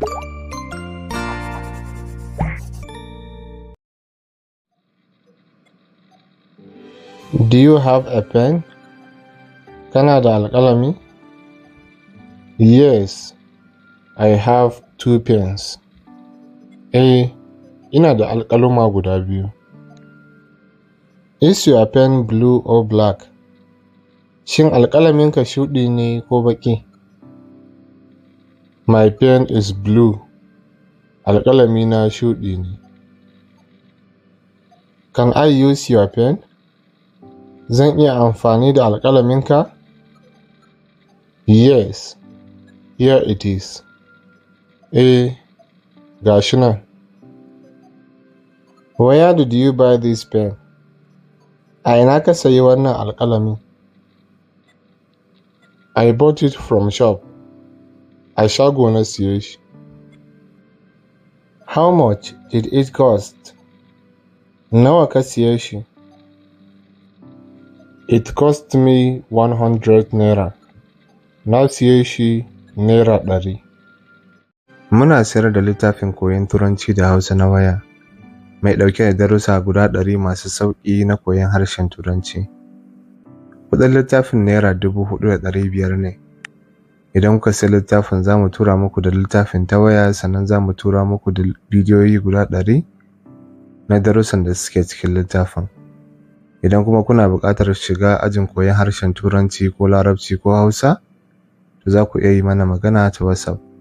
Do you have a pen? Kana da alƙalami? Yes, I have two pens. Eh, ina da alƙaluma guda biyu. Is your pen blue or black? Shin alƙalaminka shuɗi ne ko baƙi? My pen is blue. Alƙalamina shuɗi ne. Can I use your pen? Zan iya amfani da alƙalaminka? Yes, here it is. Eh, ga shi nan. Where did you buy this pen? A ina ka sayi wannan alƙalamin? I bought it from shop. A shago na siye shi. How much did it cost? Nawa ka siye shi? It cost me 100 naira. Na siye shi naira 100. Muna sayar da littafin koyon Turanci da Hausa na waya, mai ɗauke da darussa guda 100 masu sauƙi na koyon harshen Turanci. Kuɗin littafin naira 4,500 ne. Idan kuka sayi littafin, za mu tura muku da littafin ta waya, sannan za mu tura muku da bidiyoyi guda 100 na darussan da suke cikin littafin. Idan kuma kuna buƙatar shiga ajin koyon harshen Turanci ko Larabci ko Hausa, to za ku iya yi mana magana ta WhatsApp.